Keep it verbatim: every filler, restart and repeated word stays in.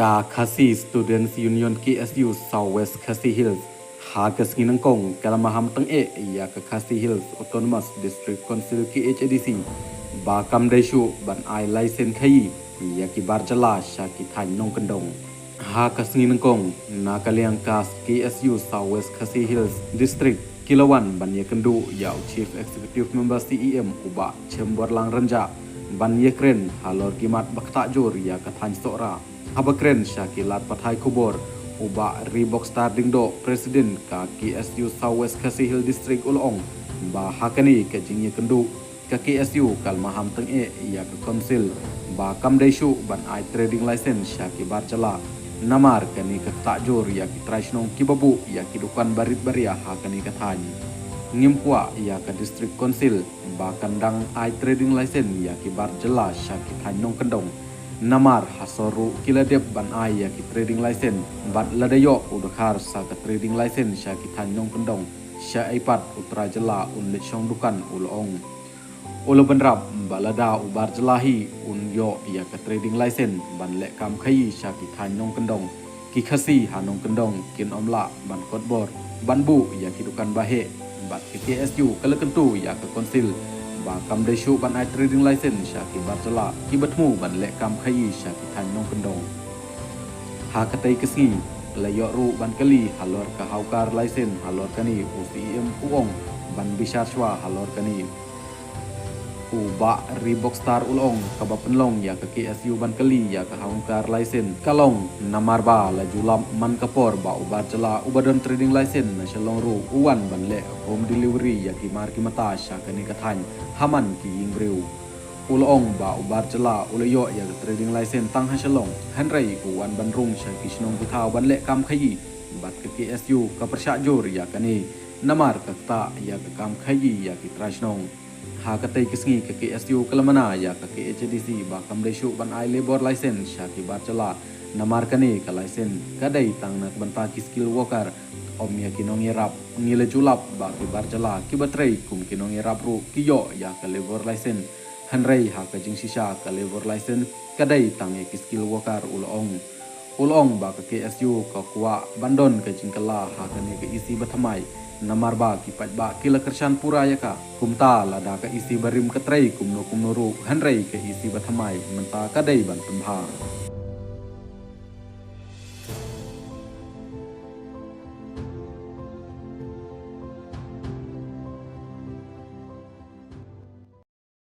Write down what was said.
Ka Khasi Students Union K S U South West Khasi Hills ha ka sngi nyngkong ka la maham tang eh ïa ka Khasi Hills Autonomous District Council K H A D C ba kam dei shuh ban ai license khaïi ïa ki bar jylla sha ki thaiñ nongkyndong. Ha ka sngi nyngkong na ka liang ka K S U South West Khasi Hills District ki la wan ban ïakynduh ïa u Chief Executive Member C E M u Bah Chemborlang Rynjah ban ïakren halor ki mat ba ktah jur ïa ka thaiñ Sohra. Haba kren sha ki lad pathai khubor, u Bah Ribokstar Diengdoh, President ka K S U South West Khasi Hills District u la ong ba ha kane ka jingïakynduh ka K S U ka la maham tang eh ïa ka Council ba kam dei shuh ban ai trading license sha ki bar jylla. Namar kane ka ktah jur ïa ki trai shnong kiba buh ïa ki dukan barit baria ha kane ka thaiñ. Ngim kwah ïa ka District Council ba kan dang ai trading license ïa ki bar jylla sha ki thaiñ nongkyndong. Namar ha Sohra ruh ki la dep ban ai ïa ki trading license bad lada ïoh u dkhar sa ka trading license sha ki thaiñ nongkyndong, shaei pat u trai jylla un leit shong dukan, u la ong. U la bynrap ba lada u bar jylla hi un ïoh ïa ka trading license ban leh kam khaïi sha ki thaiñ nongkyndong, ki Khasi ha nongkyndong kin ym lah ban kot bor ban buh ïa ki dukan ba heh. Bad ka K S U ka la kyntu ïa ka Council ba kam dei shuh ban ai trading license sha ki bar jylla kiba thmu ban leh kam khaïi sha ki thaiñ nongkyndong. Ha katei ka sngi la ïoh ruh ban kylli halor ka hawkar license, halor kane u C E M u ong ban bishar shuwa halor kane. U Bah Ribokstar u la ong kaba pynlong ïa ka K S U ban kylli ïa ka hawkar license ka long namar ba la ju lap man ka por ba u bar jylla uba don trading license na Shillong ruh u wan ban leh home delivery ïa ki mar ki mata sha kane ka thaiñ ha man ki ïing briew. U la ong ba u bar jylla u la ïoh ïa ka trading license tang ha Shillong, hynrei u wan ban rung sha ki shnong ki thaw ban leh kam khaïi. Bad ka K S U ka pyrshah jur ïa kane namar ka ktah ïa ka kam khaïi ïa ki trai shnong. Ha katei ka sngi ka K S U ka la mana ïa ka K H A D C ba kam dei shuh ban ai labour license sha ki bar jylla. Namar kane ka license ka dei tang na ka bynta ki skilled worker, ym ïa ki nongïarap. Ngi la ju lap ba ki bar jylla kiba trei kum ki nongïarap ruh ki ïoh ïa ka labour license. Hynrei ha ka jingshisha ka labour license ka dei tang ïa ki skilled worker, u la ong. U la ong ba ka K S U ka kwah ban don ka jingkylla ha kane ka E C bathymmai, namar ba ki paidbah ki la kyrshan pura ïa ka. Kumta lada ka E C barim ka trei kumno kumno ruh, hynrei ka E C bathymmai mynta ka dei ban pynbha.